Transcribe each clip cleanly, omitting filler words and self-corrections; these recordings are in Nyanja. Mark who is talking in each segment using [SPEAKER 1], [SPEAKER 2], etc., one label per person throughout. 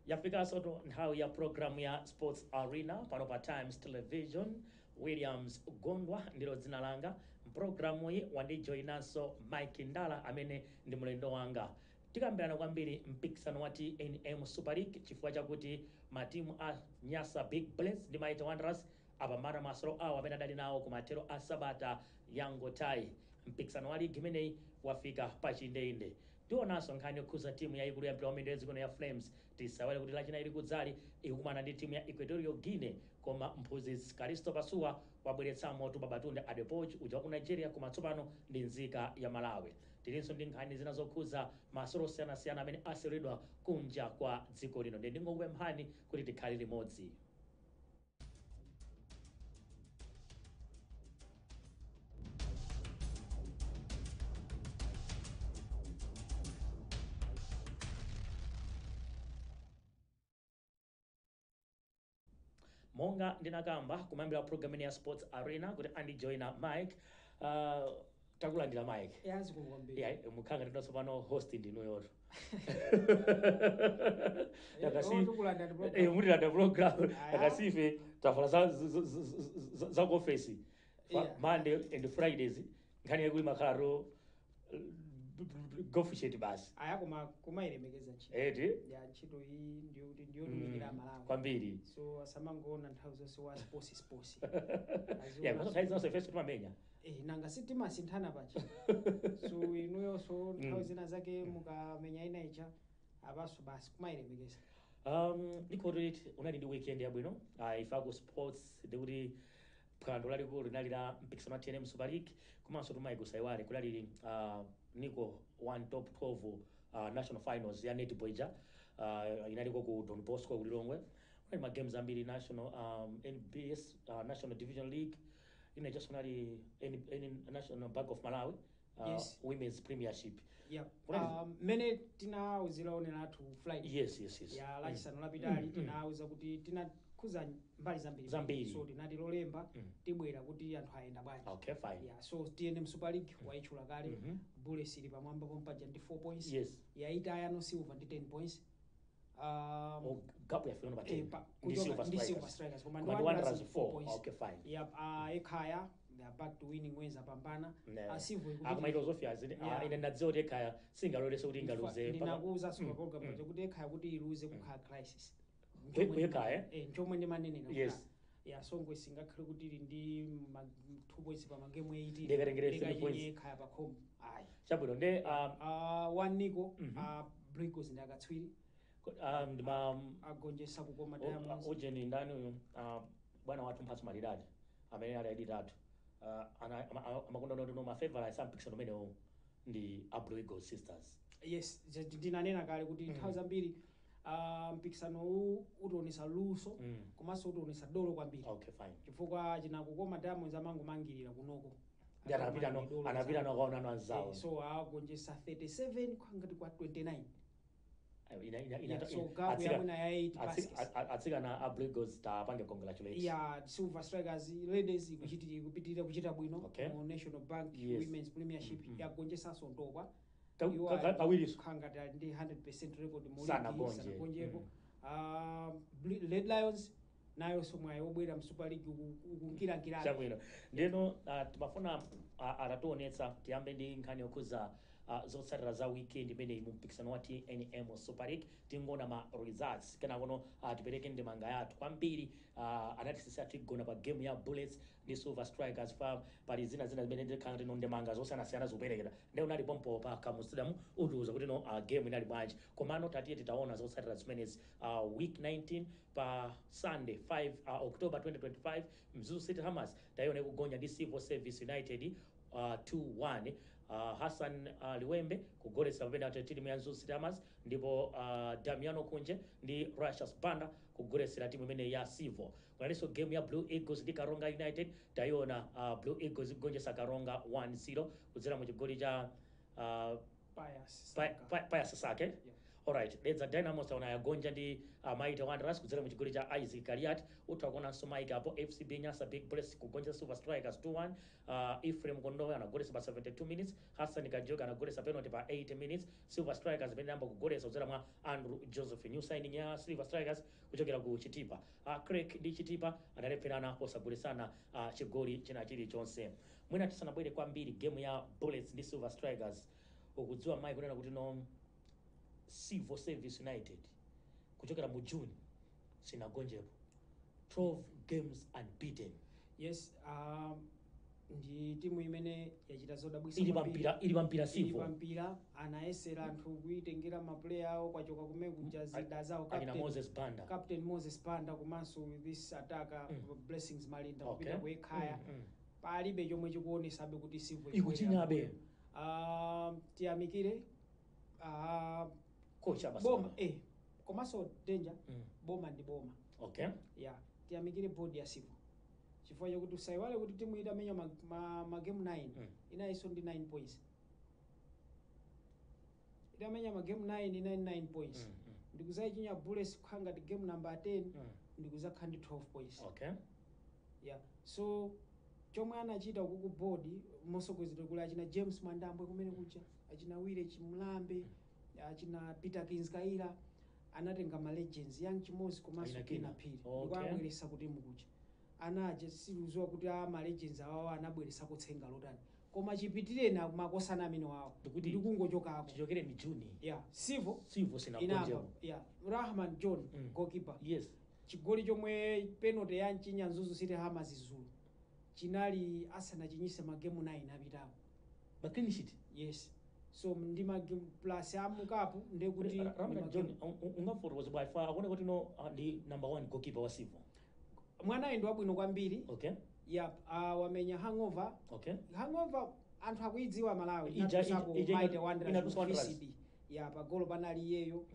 [SPEAKER 1] Yafikanso nthawi ya programu ya Sports Arena pano pa Times Television. Williams Gondwa ndilo dzina langa. Mpulogalamu iyi wandijoyinanso Mike Ndala amene ndi mlendo wanga. Tikambirana kwambiri mpikisano wa TNM Super League chifukwa chakuti matimu a Nyasa Big Bullets ndi Mighty Wanderers apambana masewero awo amene adali nawo kumathero a sabata yangothayi. Mpikisano wa ligi imeneyi wafika pachindeinde. Tionanso nkhani yokhuza timu yayikulu ya mpira wamiyendo ya dziko ya Flames. Tisaiwale kuti Lachinayi likudzali ikukumana ndi timu ya Equatorial Guinea, koma mphunzitsi Kalisto Pasuwa wabweretsamo Babatunde Adepoju uja wa ku Nigeria koma tsopano ndi nzika ya Malawi. Tilinso ndi nkhani zina zokhuza masewero osiyanasiyana amene aseweredwa kunja kwa dziko lino. Ndiye ndingokupemphani kuti tikhale limodzi. Monga ndinakamba kumayambira program ino ya Sports Arena kuti andijoyina Mike. Takulandira, Mike.
[SPEAKER 2] Ya, zikomo kwambiri.
[SPEAKER 1] Yeah, mukhanga ndinonso pano host ndinuyoto.
[SPEAKER 2] Tikulandira program.
[SPEAKER 1] Mutilanda program.
[SPEAKER 2] Aya.
[SPEAKER 1] Akasife tavala za ku office. Monday and Fridays nkhani yakuti makhalaro golf shirt basi.
[SPEAKER 2] Aya, koma kumayilemekeza ntchito.
[SPEAKER 1] Eti.
[SPEAKER 2] Ya, ntchito iyi ndiyokuti ndiyotumikira Malawi.
[SPEAKER 1] Kwambiri.
[SPEAKER 2] So asamangoona nthawi zonse wa sports sports.
[SPEAKER 1] Yeah, komanso nthawi zonse ifenso timamenya.
[SPEAKER 2] Eh, nanga sitimasinthana paja? So inuyonso nthawi zina zake mukamenya ina ija, apaso basi kumayilemekeza.
[SPEAKER 1] Ndikoti unali ndi weekend yabwino. Ife aku sports ndikuti phwando lalikulu linali la mpikisano wa TNM Super League, komanso tumayi kusaiwale kulali Nico One Top 12 national finals ya netball ija, inaliko ku Don Bosco ku Lilongwe. Kunali ma games ambiri, national NBS, National Division League ina just kunali National Bank of Malawi Women's Premiership.
[SPEAKER 2] Mmene tinawuzira onera athu Friday
[SPEAKER 1] Yes.
[SPEAKER 2] ya Lachisanu lapitali, tinawuza kuti tinakhuza mbali zambiri.
[SPEAKER 1] Zambiri.
[SPEAKER 2] So tinati Lolemba tibwera kuti anthu ayenda bwanji.
[SPEAKER 1] Okay, fine.
[SPEAKER 2] Yeah, so TNM Super League waitchula kale. Bullets ili pamwamba pompaja ndi 4 points. Yaita yano Silver ndi 10 points.
[SPEAKER 1] Oh, gap yafika pa 10. Ndi
[SPEAKER 2] Kuchoka
[SPEAKER 1] Silver
[SPEAKER 2] ndi
[SPEAKER 1] Strikers.
[SPEAKER 2] Silver Strikers, koma
[SPEAKER 1] Koma
[SPEAKER 2] ndi
[SPEAKER 1] ndi
[SPEAKER 2] Wanderers
[SPEAKER 1] Wanderers
[SPEAKER 2] 4
[SPEAKER 1] 4
[SPEAKER 2] points.
[SPEAKER 1] Okay, fine.
[SPEAKER 2] Yep, Ekhaya, they are back to winning ways, apambana. Silver
[SPEAKER 1] Akoma it was obvious. Ine ndadziwa kuti Ekhaya singaloleso kuti ingaluze.
[SPEAKER 2] Ndinakuwuza pa program paja kuti Ekhaya kuti iluze kukhala crisis.
[SPEAKER 1] Ku Ekhaya, eh?
[SPEAKER 2] Eh, nchomwe ndimanenera. Ya, Songwe singakhale kuti ili ndi 2 points pa magemu 18.
[SPEAKER 1] Ndikatengere 3
[SPEAKER 2] Ndikachinye
[SPEAKER 1] points.
[SPEAKER 2] Ekhaya pa khoma, ayi.
[SPEAKER 1] Chabwino, nde
[SPEAKER 2] One Nico, Blue Eagles ndi akatswiri.
[SPEAKER 1] Ndima
[SPEAKER 2] Agonjetsa Kukoma Diamonds.
[SPEAKER 1] Ujeni ndani uyu, bwana wathu Mphatso Malidadi amene ali editor athu, amakonda kuti no, ma favorites ampikisano umenewo ndi a Blue Eagles Sisters.
[SPEAKER 2] Yes, ndinanena kale kuti nthawi zambiri mpikisano uwu utionesa luso komanso utionesa dolo kwambiri.
[SPEAKER 1] Okay, fine.
[SPEAKER 2] Chifukwa chinakukoma Diamonds amangomangirira kunoko.
[SPEAKER 1] Ndi anapita no
[SPEAKER 2] Dolo
[SPEAKER 1] anapita
[SPEAKER 2] zawo.
[SPEAKER 1] no kaonano anzawo.
[SPEAKER 2] Eh, so agonjetsa 37 kwangati kwa 29. Yeah, so gap yamwina ya 8 baskets.
[SPEAKER 1] Atsikana a Blue Eagles tapange congratulate.
[SPEAKER 2] Ya, Silver Strikers Ladies ikupitirira kuchita bwino mu National Bank Women's Premiership. Yagonjetsanso Ntopwa.
[SPEAKER 1] Kawiriso.
[SPEAKER 2] Khangati ali ndi 100% record mu
[SPEAKER 1] Sanagonje.
[SPEAKER 2] ligi, sanagonjepo. Red Lions nayonso mwayi wobwera mu Super League ukunkirankirabe.
[SPEAKER 1] Chabwino, ndeno timafuna atationetsa, tiyambe ndi nkhani yokhuza zotsatira za weekend imeneyi mu mpikisano wa TNM Super League. Tingoona ma results, kenakono tipereke ndemanga yathu kwambiri. Anatisisa tigona pa game ya Bullets ndi Silver Strikers. Fa pali zina zina zimene ndikhala tino ndemanga zosiyanasiyana zikuperekera, ndi unali pompo pa Kamuzu Stadium, utiuza kuti no, game inali bwanji. Komano tatiye titaona zotsatira zimenezi. Week 19 pa Sunday 5 October 2025, Mzuzu City Hammers tayiona ikugonja ndi Civil Service United 2-1. Hassan Liwembe kugoletsa pamene timu ya Mzuzu City Hammers, ndipo Damiano Kunje ndi Rashas Banda kugoletsera timu imene ya Civil. Kunalinso game ya Blue Eagles ndi Karonga United. Tayiona Blue Eagles ikugonjetsa Karonga 1-0 kudzera mu chigoli cha
[SPEAKER 2] Pius
[SPEAKER 1] Pa-
[SPEAKER 2] Saka.
[SPEAKER 1] Pius Sake. Alright, Dedza Dynamos aona yagonja ndi Mighty Wanderers kudzera mu chigoli cha Isaac Kaliat. Utha kuonanso Mike apo FCB Nyasa Big Bullets kugonja Silver Strikers 2-1. Ephraim Kondowe anagolesa pa 72 minutes, Hassan Kajoga anagolesa penalty pa 80 minutes. Silver Strikers imene inayamba kugolesa kudzera mwa Andrew Joseph, new signing ya Silver Strikers kuchokera ku Chitipa. Creck ndi Chitipa analepherana posagolesana chigoli china chilichonse. Mwina tisanabwere kwambiri game ya Bullets ndi Silver Strikers, ukudziwa Mike kunena kuti no, Civil Service United kuchokera mu June sinagonjepo, 12 games unbeaten.
[SPEAKER 2] Yes, ndi timu imene yachita zodabwitsa
[SPEAKER 1] Ili
[SPEAKER 2] kwambiri.
[SPEAKER 1] pampira, ili pampira.
[SPEAKER 2] Ili
[SPEAKER 1] Civil
[SPEAKER 2] pampira. Anayesera anthu kuitengera ma player awo, kwachoka kumene kuja zida zawo.
[SPEAKER 1] Akina
[SPEAKER 2] Captain,
[SPEAKER 1] Moses Banda.
[SPEAKER 2] Captain Moses Banda komanso this attacker Blessings Malinda kupita ku Ekhaya. Palibe chomwe chikuonesabe kuti Civil
[SPEAKER 1] Ikuchinyabe.
[SPEAKER 2] Tiyamikire
[SPEAKER 1] Coach
[SPEAKER 2] boma
[SPEAKER 1] Abasama.
[SPEAKER 2] Komanso danger. Boma ndi boma. Ya, tiyamikire board ya Civil chifukwa chokuti usaiwale kuti timu itamenya ma game 9 inayinso ndi 9 points. Itamenya ma game 9, inali 9 points. Ndikuzayichinya Bullets kukhala ngati game number 10, ndikuzakhala ndi 12 points. Yeah, so chomwe anachita uku ku board mosogozedwa kuli achina James Mwandambwe kumene kuja, achina Wile Chimlambe, achina Peter Kinskaila, anatenga ma legends Young Chimozi komanso
[SPEAKER 1] Achina
[SPEAKER 2] Kina
[SPEAKER 1] Kina.
[SPEAKER 2] Phiri ndikuabweresa kuti mukuja anaja. Siluziwa kuti a ma legends awawo anabweresa kutsenga lotani, koma chipitireni makosana amene wawo ndikungochokako.
[SPEAKER 1] Chichokere ni June.
[SPEAKER 2] Yeah, Civil
[SPEAKER 1] Civil
[SPEAKER 2] inapa
[SPEAKER 1] sinagonjepo.
[SPEAKER 2] Yeah, Rahman John, goalkeeper, chigoli chomwe penalty ya mchinya Mzuzu City Hammers zulu chinali asanachinyise magemu 9 apitawo.
[SPEAKER 1] Ma clean sheet.
[SPEAKER 2] Yes, so ndi magemu plus amukapu ndekuti
[SPEAKER 1] Rahman John ungafotokoze bwa ifa akuona kuti no, ndi number 1 goalkeeper wa Civil.
[SPEAKER 2] Mwanayi ndi wabwino kwambiri. Yep, wamenya hangover. Hangover anthu akuidziwa Malawi. Mighty Wanderers
[SPEAKER 1] Inatusa
[SPEAKER 2] mu
[SPEAKER 1] Wanderers.
[SPEAKER 2] VCB ya pagolo panali iyeyo.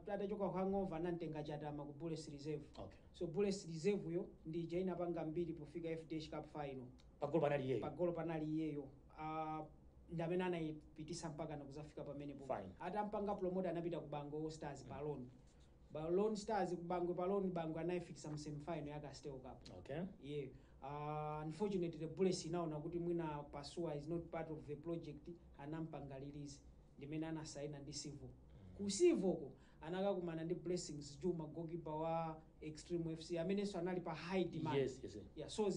[SPEAKER 2] Atachoka ku hangover anamtenga Chatama ku Bullets Reserve. So Bullets Reserve yo ndi ija inapanga mbiri pofika FDH Cup final.
[SPEAKER 1] Pagolo panali iyeyo.
[SPEAKER 2] Pagolo panali iyeyo, ndi amene anayipitisa mpaka nakuzafika pamenepo.
[SPEAKER 1] Fine.
[SPEAKER 2] Atampanga promote anapita ku Bango All Stars pa loan, Balon Stars ku Bangwe pa loan. Bangwe anayifikisa mu semifinal ya Castel Cup. Yeah, unfortunately the Bullets inaona kuti mwina Pasua is not part of the project, anampanga release ndimene anasaina ndi Civil. Ku Civil ko anakakumana ndi Blessings Juma, goalkeeper wa Extreme FC amenenso anali pa high demand. Yeah, so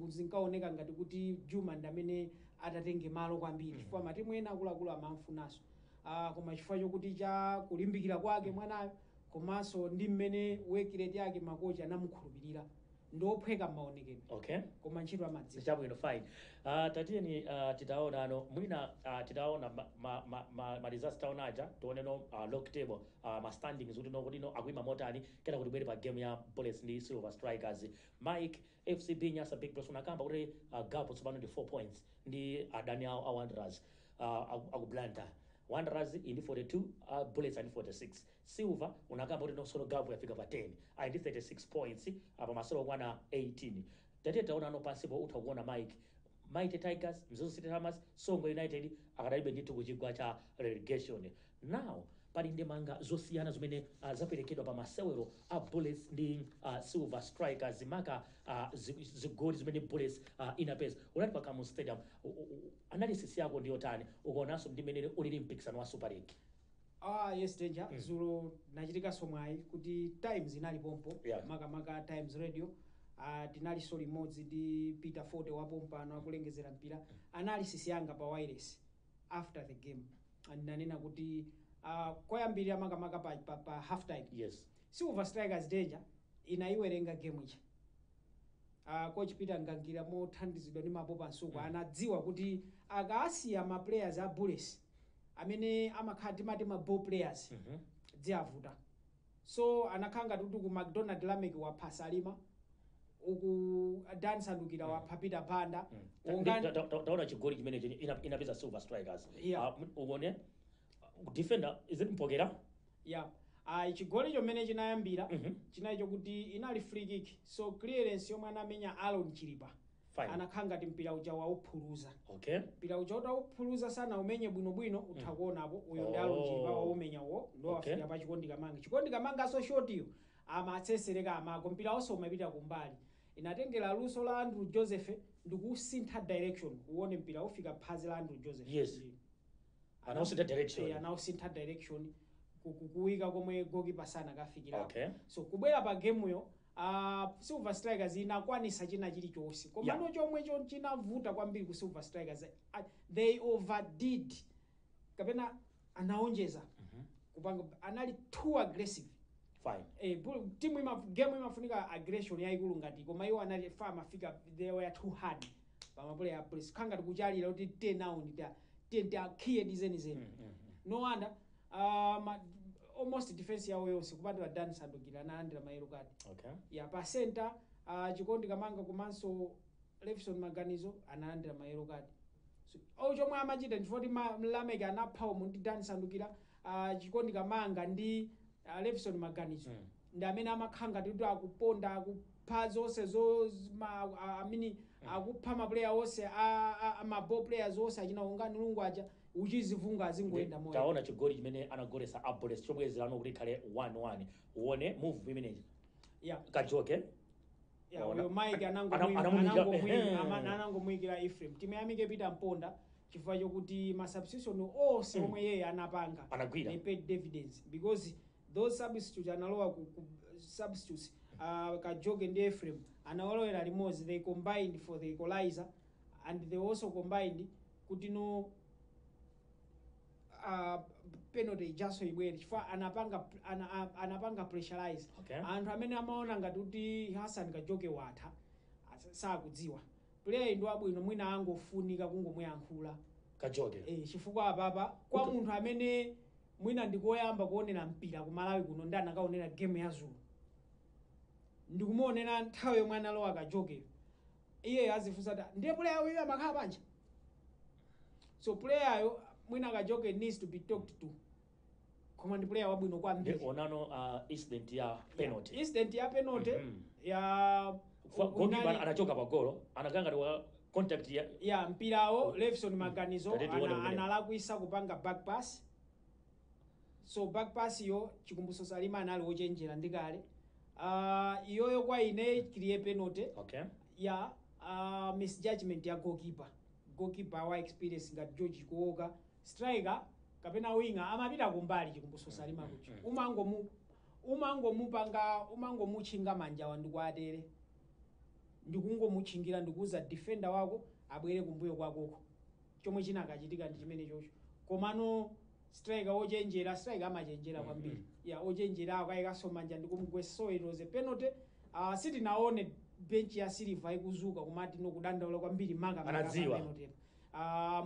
[SPEAKER 2] zinkaoneka ngati kuti Juma ndi amene atatenge malo kwambiri chifukwa matimu ena akuluakulu amamfunanso, koma chifukwa chokuti cha kulimbikira kwake mwanayo komanso ndi mmene work rate yake, makochi anamukhulupirira. Ndiophweka m'maonekedwe koma ntchito amadziwa.
[SPEAKER 1] Chabwino, fine. Tatiyeni titaona ano mwina titaona ma results taonaja, tioneno log table, ma standings kuti no, kuti no akuima motani, kena kuti bwere pa game ya Bullets ndi Silver Strikers. Mike, FCB Nyasa Big Bullets unakamba kuti gap tsopano ndi 4 points ndi adani awo a Wanderers, aku Blantyre. Wanderers ili 42, Bullets ali 46. Silver unakamba kuti nonsono gap yafika pa 10, ali ndi 36 points apa masolo okwana 18. Tatiye taona pansipo, utha kuona Mike, Mighty Tigers, Mzuzu City Hammers, Songwe United akadalibe ndithu kuchigwa cha relegation. Now pali ndemanga zosiyana zimene zaperekedwa pa masewero a Bullets ndi Silver Strikers, maka zigoli zimene Bullets inapeza. Unali pa Kamuzu Stadium, analysis yako ndiyotani ukaonanso ndi mmene ulili mpikisano wa Super League?
[SPEAKER 2] Ah, yes, Danger. Zulo nachitikanso mwayi kuti Times inali pompo, makamaka Times Radio. Tinalinso limodzi ndi Peter Forte wapompano akulengezera mpira. Analysis yanga pa wireless after the game ndinanena kuti koyambirira makamaka pa half time, Silver Strikers, Danger, inayiwerenga game ija. Coach Peter Ngangira mothandizidwa ndi Mapopa Nsuku anadziwa kuti akasiya ma players a Bullets amene amakhala timati ma ball players dziavuta. So anakhala ngati kuti ku McDonald Lamek wapha Salima, uku Dan Sandukira wapha Peter Banda.
[SPEAKER 1] Taona chigoli chimene inapeza Silver Strikers. Uone defender, is it Mpokera?
[SPEAKER 2] Yeah, chigoli chomene chinayambira chinali chokuti inali free kick, so clearance yomwe anamenya Alon Chilipa.
[SPEAKER 1] Fine.
[SPEAKER 2] Anakhala ngati mpira uja wauphuluza. Mpira uja utauphuluza, sana umenye bwinobwino, utha kuonapo uyo ndi Aaron Chilipa waumenya uwo ndo wafika pa Chikondi Kamanga. Chikondi Kamanga so shotiyo amatsesereka amako, mpira wonse umapita kumbali. Inatengera luso la Andrew Joseph ndikusintha direction. Uone mpira ufika phazi la Andrew Joseph.
[SPEAKER 1] Anausintha direction.
[SPEAKER 2] Eh, anausintha direction kuwika komwe goalkeeper sana kafikirapo. So kubwera pa gameyo, Silver Strikers inakwanisa china chilichonse, komano chomwe chinavuta kwambiri ku Silver Strikers, they overdid kapena anaonjeza kupanga, anali too aggressive.
[SPEAKER 1] Fine.
[SPEAKER 2] Timu ima, game imafunika aggression yayikulu ngati, koma iwo anali fa amafika, they were too hard pamaplayer a Bullets, khangati kuchalira kuti 10 round ta 10 ta khiye dizenizeni. No wonder almost defense yawo yonse kupatula Dan Sandukira analandira ma yellow card. Ya, pa center Chikondi Kamanga komanso Levison Maganizo analandira ma yellow card. So chomwe amachita ndifoti Mlameke anapha umu ndi Dan Sandukira, Chikondi Kamanga ndi Levison Maganizo ndi amene amakhala ngati kuti akuponda, akupha zonse zo amini akupha maplayer onse ma ball players onse achina Ungani Lungu aja uchizivunga azingoyenda moyo.
[SPEAKER 1] Taona chigoli chimene anagolesa a Bullets chobwezerano kuti ikhale 1-1. Uone move imeneyi. Kajoke.
[SPEAKER 2] Yeah,
[SPEAKER 1] Ona.
[SPEAKER 2] uyo Mike anangomuyikira Ephraim. Timu yamike Peter Mponda chifukwa chokuti ma substitution onse omwe yeye anapanga
[SPEAKER 1] Anagwira.
[SPEAKER 2] they paid dividends, because those substitutes analowa ku substitutes, Kajoke ndi Ephraim analowera limodzi. They combined for the equalizer and they also combined kuti no penalty ijaso ibwere, chifukwa anapanga pressurize anthu amene amaona ngati kuti Hassan Kajoke watha sakudziwa player ndi wabwino, mwina angofunika kungomuyankhula.
[SPEAKER 1] Kajoke.
[SPEAKER 2] Eh, chifukwa apapa kwa munthu amene mwina ndikoyamba kuonera mpira ku Malawi kuno ndi anakaonera game ya zulo, ndikumuonera nthawi yomwe analowa Kajoke, iye azifunsa kuti ndiye player uyu amakhala panja. So player yo mwina Kajoke needs to be talked to, koma ndi player wabwino
[SPEAKER 1] Ndi
[SPEAKER 2] kwambiri.
[SPEAKER 1] onano incident ya penalty.
[SPEAKER 2] Incident ya penalty ya
[SPEAKER 1] Goalkeeper anachoka pa golo, anakanga ngati wa contact ya
[SPEAKER 2] ya mpirawo Levison Maganizo
[SPEAKER 1] Tati tione pamenepo.
[SPEAKER 2] Analakwisa kupanga back pass. So back pass yo, Chikumbuso Salima anali wochenjera ndikale. Iyoyo kwa ine clear penalty. Ya, misjudgment ya goalkeeper. Goalkeeper wa experience ngati George Kuoka, striker kapena winger amapita kumbali. Chikumbuso Salima kucho umangomupanga, umangomutchinga manja wandikwatere, ndikungomutchingira, ndikuuza defender wako abwere kumbuyo kwakoko. Chomwe chinakachitika ndi chimene chocho. Komano striker ochenjera, striker amachenjera kwambiri ya ochenjera akayikaso manja ndikumugwesa. So it was a penalty. Sitinaone bench ya Silver ikuzuka kumati nokudandaula kwambiri maka
[SPEAKER 1] Anadziwa.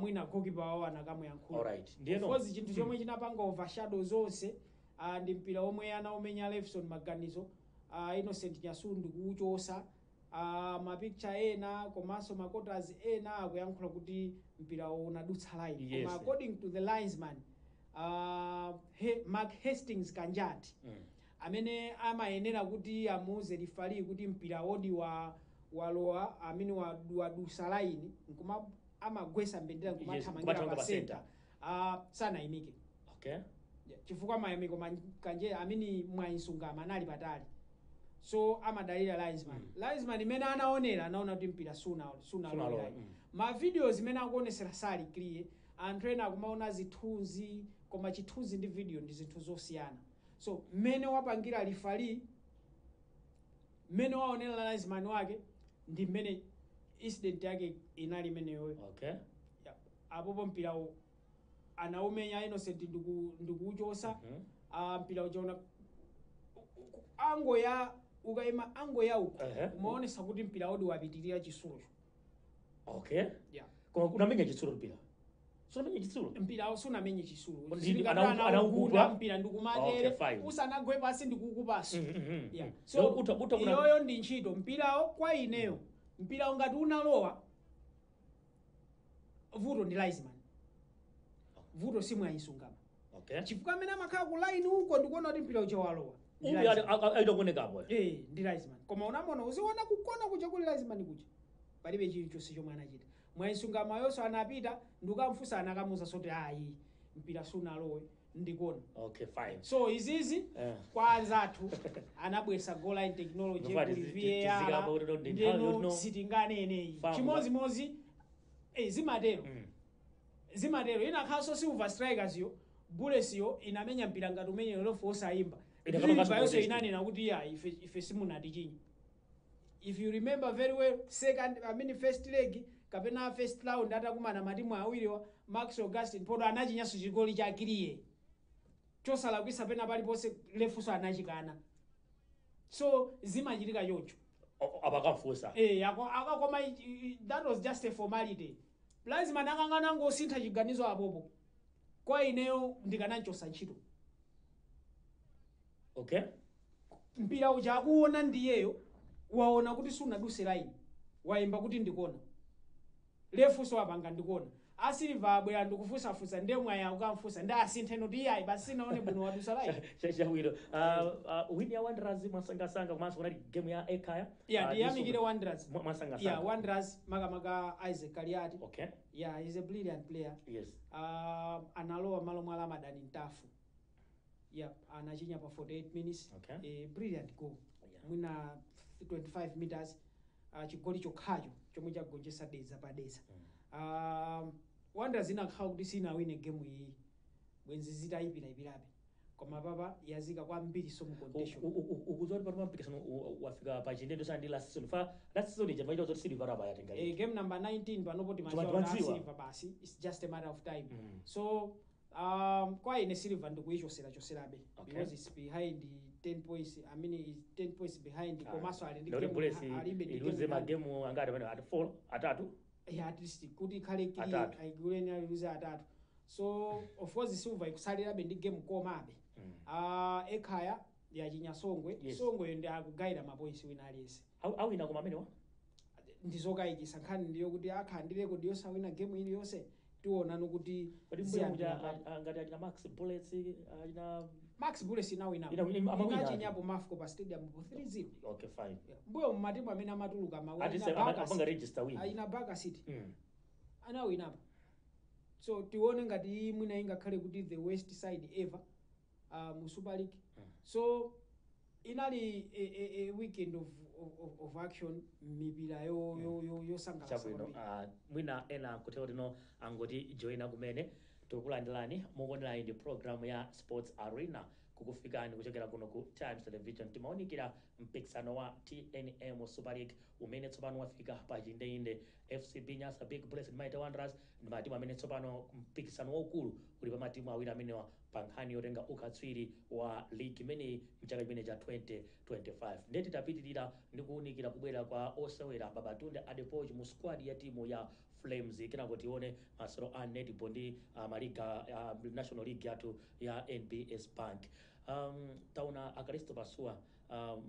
[SPEAKER 2] Mwina goalkeeper wawo anakamuyankhula.
[SPEAKER 1] Alright, ndiyeno
[SPEAKER 2] Of course, chinthu chomwe chinapanga overshadow zonse ndi mpira omwe anaumenya Levison Maganizo, Innocent Nyasundu kuuchosa. Mapicture ena komanso makotas ena akuyankhula kuti mpira unadutsa line, koma according to the linesman, Mark Hastings Kanjati, amene amayenera kuti amuuze referee kuti mpira wodi wa walowa amene wadusa line, nkuma amagwesa mbendera nkumathamangira
[SPEAKER 1] kumathamanga
[SPEAKER 2] pa
[SPEAKER 1] pa
[SPEAKER 2] center,
[SPEAKER 1] center.
[SPEAKER 2] Sanayimike. Chifukwa mayamiko kanje amene Mwayisungama anali patali, so amadalira linesman. Linesman imene anaonera, anaona kuti mpira
[SPEAKER 1] Sunalowa,
[SPEAKER 2] sunalowa. Ma videos imene akuonesera sali clear. Anthu ena akumaona zithunzi, koma chithunzi ndi video ndi zinthu zosiyana. So mmene wapangira referee, mmene waonera linesman wake, ndi mmene incident yake inali imeneyoyo. Yeah. Apopo mpirawo anaumenya Innocent ndikuuchosa. Mpira uchaona ango ya ukayima ango ya uko umaonesa kuti mpira wodi wapitirira chisulocho.
[SPEAKER 1] Okay. Koma unamenya chitsulo mpira, sunamenya chitsulo?
[SPEAKER 2] Mpira sunamenye chisulo.
[SPEAKER 1] Anaukupa?
[SPEAKER 2] Mpira ndikumatere
[SPEAKER 1] Okay, fine.
[SPEAKER 2] usanagwe pasi ndikukupaso. Yeah.
[SPEAKER 1] So
[SPEAKER 2] So
[SPEAKER 1] uta una
[SPEAKER 2] iyoyo ndi ntchito mpirawo. Kwa ineyo mpirawo ngati unalowa, vuto ndi linesman, vuto simwayisungama, chifukwa amene amakhala ku line uko ndikuona kuti mpira uja walowa ndi
[SPEAKER 1] Uyu
[SPEAKER 2] linesman.
[SPEAKER 1] aitakuonekapo.
[SPEAKER 2] Eh, ndi linesman, koma unamona uziona kukona kuja kuli linesman kuja. Palibe chilichonse chomwe anachita. Mwaisungama yonso anapita ndikamfunsa, anakamuza soti ayi, mpira sunalowe, ndikona.
[SPEAKER 1] Okay, fine.
[SPEAKER 2] So izizi kwa anzathu anabwesa goal line technology,
[SPEAKER 1] Nofati
[SPEAKER 2] kuli
[SPEAKER 1] tizikamba
[SPEAKER 2] VAR,
[SPEAKER 1] kuti ndi nthawi
[SPEAKER 2] ndeno
[SPEAKER 1] yotino
[SPEAKER 2] sitinganeneyi.
[SPEAKER 1] Famu
[SPEAKER 2] Chimozimozi zimatero. Zimatero inakhalanso Silver Strikers yo, Bullets yo inamenya mpira ngati umene ref osayimba.
[SPEAKER 1] Inakapanga
[SPEAKER 2] Silver yonso
[SPEAKER 1] protest.
[SPEAKER 2] Inanena kuti ya ife simunatichinya. If you remember very well, second, I mean first leg kapena first round, atakumana matimu awiriwa, Max Augustin Poto anachinyanso chigoli cha clear chosalakwisa pena paliponse, refunso anachikana. So zimachitika choncho.
[SPEAKER 1] Apakamfunsa.
[SPEAKER 2] Akakoma that was just a formality. Lazima nakangana ngosintha chiganizo apopo. Kwa ineyo ndikananchosa ntchito. Mpira uja akuona ndiyeyo, waona kuti sunaduse line, wayimba kuti ndikona, refunso apanga ndikona. Asilva abwera ndikufunsafunsa, ndiye mwayi akukamfunsa ndi asinthe noti iyayi, basi sinaone bwino, wadusa line.
[SPEAKER 1] Chabwino. Win ya Wanderers mwasangasanga, komanso kunali game ya Ekaya.
[SPEAKER 2] Yeah, ndiyamikire Wanderers.
[SPEAKER 1] Mwasangasanga.
[SPEAKER 2] Yeah, Wanderers, makamaka Isaac Kaliati. Yeah, he's a brilliant player. Analowa malo mwa Ramadan Ntafu. Yeah, anachinya pa 48 minutes. A brilliant goal. Mwina 25 meters, chigoli chokhacho chomwe chagonjetsa Dedza pa Dedza. Wanderers inakhala kuti sinawine game iyi, bwenzi zitayipirayipirabe, koma papa yazika kwambiri so mu contention.
[SPEAKER 1] Ukudziwa kuti pano mpikisano wafika pa chindendo cha ndi last season, fa last season ija maita zoti Silver raba yatenga league.
[SPEAKER 2] Game number 19 panopo.
[SPEAKER 1] Chuma
[SPEAKER 2] Timadziwa
[SPEAKER 1] timadziwa.
[SPEAKER 2] Silver basi, it's just a matter of time. So kwa ine Silver ndikuyichosera choserabe because it's behind 10 points, I mean it's 10 points behind, komanso ali ndi
[SPEAKER 1] Ndikuti Bullets
[SPEAKER 2] alibe ndi
[SPEAKER 1] iluze
[SPEAKER 2] game in hand.
[SPEAKER 1] magemu angati pano? Ati 4, atatu.
[SPEAKER 2] Yeah, at least kuti ikhale clear.
[SPEAKER 1] Atatu.
[SPEAKER 2] Aiguleni aliluze atatu. So of course Silver ikusalirabe ndi game, komabe Ekhaya yachinya Songwe. Songwe ndi akugayira mapoints wina aliyense.
[SPEAKER 1] Awina koma amenewa?
[SPEAKER 2] Ndizokayikisa. Nkhani ndiyo kuti akhala ndi record yosawina game iliyonse. Tionano kuti
[SPEAKER 1] Kodi mbuya
[SPEAKER 2] ziyambira
[SPEAKER 1] muja
[SPEAKER 2] pati.
[SPEAKER 1] Ngati achina Max Bullets, achina
[SPEAKER 2] Max Bullets inawina.
[SPEAKER 1] Amawina.
[SPEAKER 2] Inachinyapo Mafco pa stadium po 3-0.
[SPEAKER 1] Okay, fine.
[SPEAKER 2] Yeah. Mbuyo mumatimu amene amatuluka
[SPEAKER 1] At least apanga register win.
[SPEAKER 2] Aina Baka City anawinapo. So tione ngati iyi mwina ingakhale kuti the worst side ever mu Super League. So inali a weekend of action, mipira yosangalatsa
[SPEAKER 1] Chabwino.
[SPEAKER 2] kwambiri.
[SPEAKER 1] Mwina ena kutero tino angoti joina kumene, tikulandirani. Mukuonerayi ndi program ya Sports Arena, kukufikani kuchokera kuno ku Times Television. Timaonikira mpikisano wa TNM Super League umene tsopano wafika pa chindeinde. FCB Nyasa Big Bullets ndi Mighty Wanderers ndi matimu amene tsopano mpikisano waukulu uli pa matimu awiri amenewa pa nkhani yotenga ukatswiri wa league imeneyi mchaka chimene cha 2025. Ndeti tapitirira ndi kuwunikira kubwera kwa osewera Babatunde Adepoju mu squad ya timu ya Flames. Kenako tione masewero a netball ndi maliga National League yathu ya NBS Bank. Taona Akaristo Pasua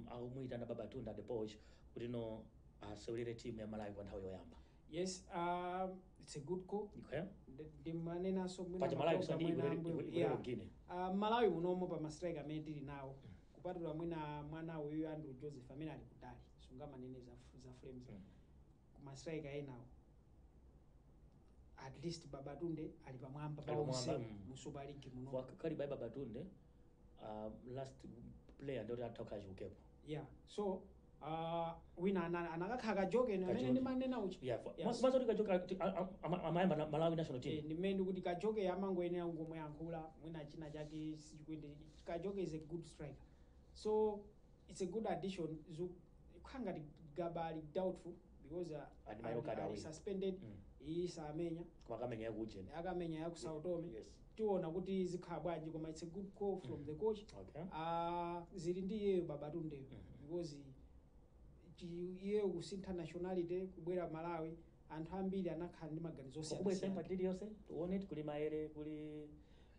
[SPEAKER 1] akumuyitana Babatunde Adepoju kuti no asewelere timu ya Malawi kwa nthawi yoyamba.
[SPEAKER 2] Yes, it's a good call. Ndimanenanso mwina
[SPEAKER 1] Paja Malawi
[SPEAKER 2] maprogram
[SPEAKER 1] kusandi
[SPEAKER 2] mwina
[SPEAKER 1] ibwerere Guinea.
[SPEAKER 2] Malawi munomo pa mastrike amene tili nawo, kupatula mwina mwana uyu Andrew Joseph amene ali kutali, sungamanene za Flames. Kuma striker enawo, at least Babatunde ali pamwamba pa
[SPEAKER 1] Ali pamwamba,
[SPEAKER 2] onse mu Super League muno.
[SPEAKER 1] Kali bai Babatunde, last player ndoti atha kukhala chiukepo.
[SPEAKER 2] Yeah, so wina anakakhala Kajoke amene
[SPEAKER 1] Kajoke.
[SPEAKER 2] ndimanena uchi.
[SPEAKER 1] Yeah. Mazoti Kajoke amayamba na Malawi national team.
[SPEAKER 2] Ndimene ndikuti Kajoke amangoyenera kungomuyankhula, mwina china chake sichikuende. Kajoke is a good striker, so it's a good addition. Kukhala ngati Gaba ali doubtful because
[SPEAKER 1] Ali ma yellow card
[SPEAKER 2] ali
[SPEAKER 1] awiri.
[SPEAKER 2] suspended. Iyi samenya.
[SPEAKER 1] Koma akamenya yakujeni.
[SPEAKER 2] Akamenya ya ku Sao Tome. Tiona kuti zikhala bwanji, koma it's a good call from the coach. Zili ndi iyeyo Babatundeyo because iyeyo kusintha nationality kubwera Malawi, anthu ambiri anakhala ndi maganizo
[SPEAKER 1] Kubwesa
[SPEAKER 2] osiyanasiyana.
[SPEAKER 1] impact iliyonse tione kuli Maere, kuli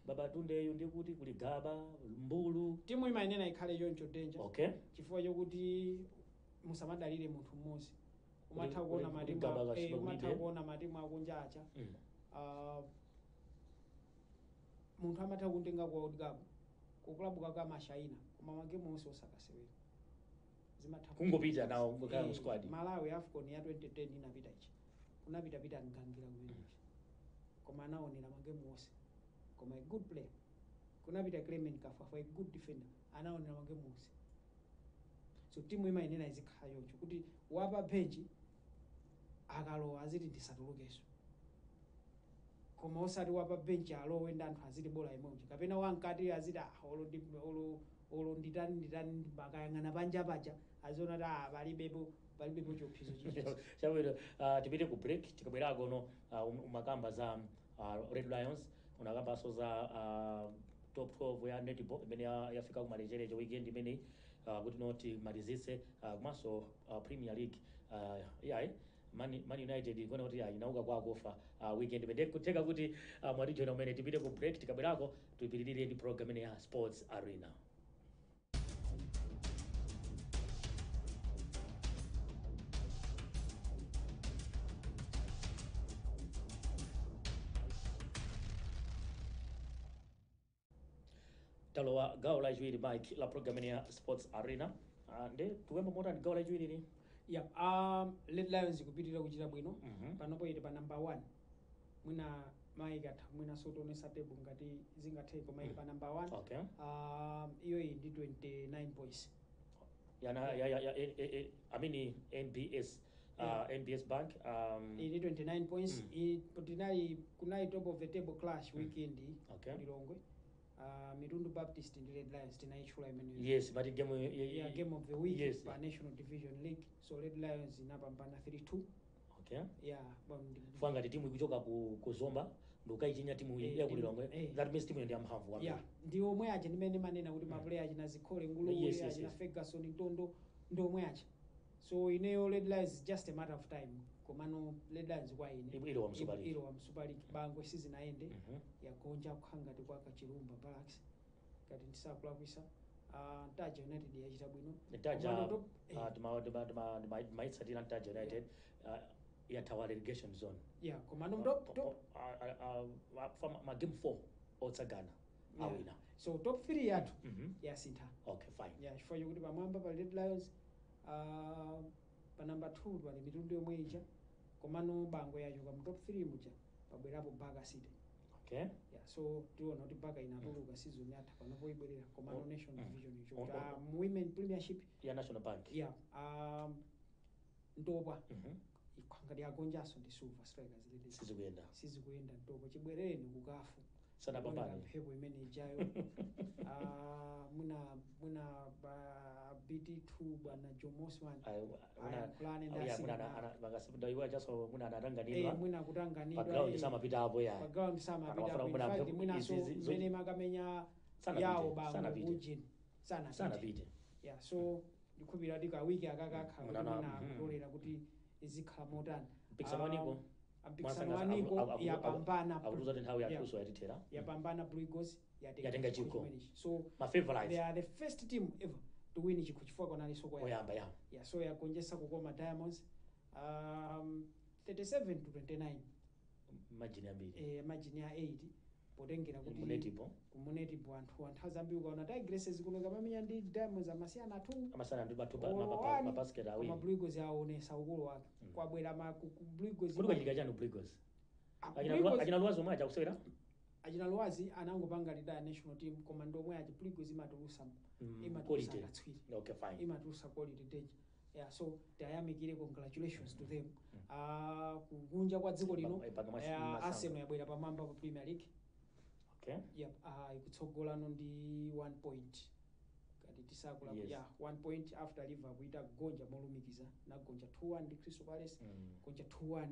[SPEAKER 1] Babatundeyu, ndi kuti kuli Gaba Mbulu.
[SPEAKER 2] Timu imayenera ikhale choncho, Danger, chifukwa chokuti musamadalire munthu mmodzi. Umatha kuona
[SPEAKER 1] Kuli
[SPEAKER 2] matimu
[SPEAKER 1] Gaba kashiba
[SPEAKER 2] umatha
[SPEAKER 1] kulibe.
[SPEAKER 2] kuona matimu akunja acha. Munthu amatha kuntenga ku World Cup, ku club kake amashayina, koma magemu onse osakasewera. Zimatha
[SPEAKER 1] Kungopita nawo, kungokhala mu squad.
[SPEAKER 2] Malawi AFCON ya 2010 inapita ichi, kunapitapita Mgangira kumenechi, koma anaonera magemu onse, koma a good player. Kunapita Clement Kafafa, a good defender, anaonera magemu onse. So timu imayenera izikhala choncho, kuti wapa benchi akalowa aziti ndisatulukenso, koma osati wapa benchi alowe ndi anthu aziti bola imodzi, kapena wamkati aziti, "Ah, olo nditani nditani." Akayang'ana panja paja aziona kuti, ah, palibepo chiopsezo chilichonse.
[SPEAKER 1] Chabwino, tipite ku break. Tikabwerako no, umakamba za Red Lions, unakambanso za top 12 ya netball imene yafika kumalechereche weekend imeneyi, kuti no timalizitse, komanso Premier League, yayi, Man United ikuona kuti yayi, inauka kwa akufa weekend imene. Kutheka kuti mwatijoina umene. Tipite ku break, tikabwerako tipitirire ndi program imene ya Sports Arena. Talowa gawo lachiwiri, Mike, la program imene ya Sports Arena. Nde tikuyamba motani gawo lachiwiri?
[SPEAKER 2] Yeah, Red Lions ikupitirira kuchita bwino. Panopo ili pa number 1. Mwina Mike atha mwina sotionesa table ngati zingatheke, koma ili pa number 1. Iyo iyi ndi 29 points.
[SPEAKER 1] Yana ya I mean NBS, NBS Bank.
[SPEAKER 2] Ili 29 points. Tinali kunali top of the table clash weekend Lilongwe, Mitundu Baptist ndi Red Lions, tinayitchula imeneyo.
[SPEAKER 1] Yes, but game
[SPEAKER 2] Yeah, game of the week pa National Division League. So Red Lions inapambana 3-2. Yeah,
[SPEAKER 1] Fwa ngati timu ikuchoka ku Zomba ndikukayichinya timu ya ku Lilongwe, that means timu iyo ndi yamphamvu kwambiri.
[SPEAKER 2] Yeah, ndi omwe aja ndimene manena kuti ma player achina Zikhole Nguluwe, achina Ferguson Ntondo, ndi omwe aja. So ineyo Red Lions is just a matter of time, komano Red Lions kwa ine
[SPEAKER 1] Ilowa mu Super League.
[SPEAKER 2] Ilowa mu Super League. Bangwe sizinayende, yagonja kukhala ngati kwa Kachilumba Barracks ngati ndisakulakwisa. Ntaja United yachita bwino.
[SPEAKER 1] Ntaja,
[SPEAKER 2] Komano
[SPEAKER 1] timaitsatira Ntaja United, yathawa relegation zone.
[SPEAKER 2] Yeah, komano top
[SPEAKER 1] Ma game 4 otsagana awina.
[SPEAKER 2] So top 3 yathu yasintha.
[SPEAKER 1] Okay, fine.
[SPEAKER 2] Yeah, chifukwa chokuti pamwamba pa Red Lions, pa number 2 pali Mitundu yomwe ija, komano Bangwe yachoka mu top 3 muja, pabwerapo Baka City. Yeah, so tiona kuti Baka inatuluka season yatha, panopo ibwerera, komano National Division icho. Women Premiership
[SPEAKER 1] ya National Bank.
[SPEAKER 2] Yeah, Ntopwa ngati yagonjanso ndi Silver Strikers Ladies.
[SPEAKER 1] Sizikuyenda.
[SPEAKER 2] Sizikuyenda Ntopwa chibwerereni kukafu.
[SPEAKER 1] Sanapambane.
[SPEAKER 2] Mphepo imene ijayo. Ah, mwina ba BT2 bwana Jomosman ayankhulane ndi asilikali.
[SPEAKER 1] Iwo achaso mwina anatanganidwa.
[SPEAKER 2] Mwina kutanganidwa.
[SPEAKER 1] Pa ground samapita apo ya.
[SPEAKER 2] Pa ground samapita
[SPEAKER 1] Akafuna
[SPEAKER 2] apo.
[SPEAKER 1] mwina
[SPEAKER 2] In fact, mwinaso mmene makamenya yawo Bangwe
[SPEAKER 1] Sanapite.
[SPEAKER 2] kujini sanapite.
[SPEAKER 1] Sanapite.
[SPEAKER 2] Yeah, so ndikhulupirira kuti kawiki akakakhala kuti
[SPEAKER 1] Mwina
[SPEAKER 2] mwina akutolera kuti izikhala motani.
[SPEAKER 1] Mpikisano wa Nico.
[SPEAKER 2] Mpikisano wa Nico yapambana.
[SPEAKER 1] Akutuza kuti nthawi yathuso yatithera.
[SPEAKER 2] Yapambana Blue Eagles.
[SPEAKER 1] Yatenga chikho.
[SPEAKER 2] Chimenechi. So
[SPEAKER 1] ma favorites.
[SPEAKER 2] They are the first team ever to win chikho, chifukwa konalinso koyamba.
[SPEAKER 1] Oyamba ya.
[SPEAKER 2] Yeah, so yagonjetsa Kukoma Diamonds 37 to 29.
[SPEAKER 1] Margin ambiri.
[SPEAKER 2] Margin ya 8, potengera kuti
[SPEAKER 1] Mu netball.
[SPEAKER 2] Ku netball anthu anthawi zambiri ukaona Tigresses kuno kamamenya ndi Diamonds amasiyana 2
[SPEAKER 1] amasana ndi batu
[SPEAKER 2] or one,
[SPEAKER 1] ma basket
[SPEAKER 2] koma
[SPEAKER 1] awiri.
[SPEAKER 2] Blue Eagles aonesa ukulu wake. Kwabwera ma ku Blue Eagles.
[SPEAKER 1] Kuti kwachitika chani ku Blue Eagles?
[SPEAKER 2] Ah, Blue Eagles-
[SPEAKER 1] Achina Lwazi omwe aja kusewera.
[SPEAKER 2] Achina Lwazi anangopanga retire national team, koma ndomwe achi Blue Eagles imatulusa imatulusa
[SPEAKER 1] quality.
[SPEAKER 2] Akatswiri.
[SPEAKER 1] Okay, fine.
[SPEAKER 2] Imatulusa quality danger. Yeah, so tayamikire, congratulations to them. Kukunja kwa dziko lino,
[SPEAKER 1] Masanga.
[SPEAKER 2] Arsenal yabwera pamwamba pa Premier League. Yep, ikutsogolano ndi 1 point kati tisakula. Yeah, 1 point after Liverpool itagonja molumikiza, nagonja 2-1 ndi Crystal Palace, gonja 2-1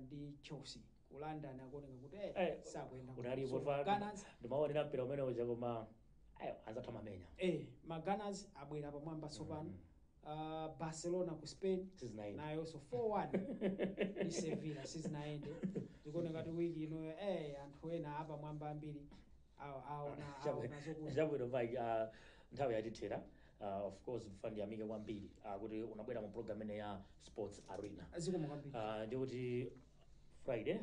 [SPEAKER 2] ndi Chelsea. Ku London akuoneka kuti sakuyenda bwino.
[SPEAKER 1] Unalipo.
[SPEAKER 2] So, Gunners
[SPEAKER 1] Ndimaonera mpira umene uja, koma ayo anzathu amamenya.
[SPEAKER 2] Ma Gunners abwera pamwamba tsopano. Barcelona ku Spain
[SPEAKER 1] Sizinaenda.
[SPEAKER 2] nayonso 4-1 ndi Sevilla, sizinaende. Zikuoneka kuti wiki ino anthu ena apamwamba ambiri aona aona zokuti
[SPEAKER 1] Chabwino Mike, nthawi yatithera. Of course ndiyamike kwambiri kuti unabwera mu program imene ya Sports Arena.
[SPEAKER 2] Zikomo kwambiri.
[SPEAKER 1] Ndikuti Friday,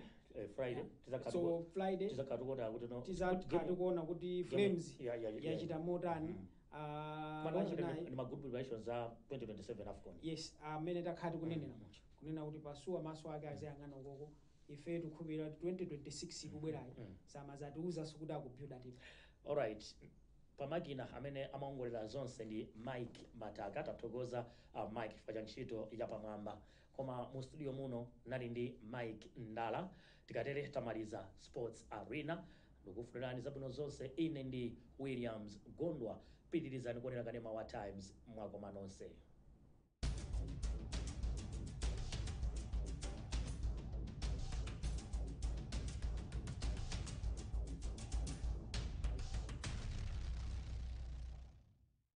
[SPEAKER 1] Friday tizakhala
[SPEAKER 2] So Friday
[SPEAKER 1] tizakhala tikuona kuti no
[SPEAKER 2] tizakhala tikuona kuti Flames yachita motani. Lachinayi.
[SPEAKER 1] Ndi ma good preparations za 2027 AFCON.
[SPEAKER 2] Yes, amene takhala tikunenera muja, kunena kuti Pasuwa maso ake aziyang'ana ukoko. Ife tikukhulupirira kuti 2026 ikubwerayi samazatiwuzanso kuti akubuilda team.
[SPEAKER 1] Alright, pamakina amene amaongolera zonse ndi Mike Mataka. Tathokoza Mike chifukwa cha ntchito yapamwamba. Koma mu studio muno nali ndi Mike Ndala. Tikatere tamaliza Sports Arena. Ndikufunirani zabwino zonse. Ine ndi Williams Gondwa. Pitirizani kuonera kanema wa Times. Mwakoma nonse.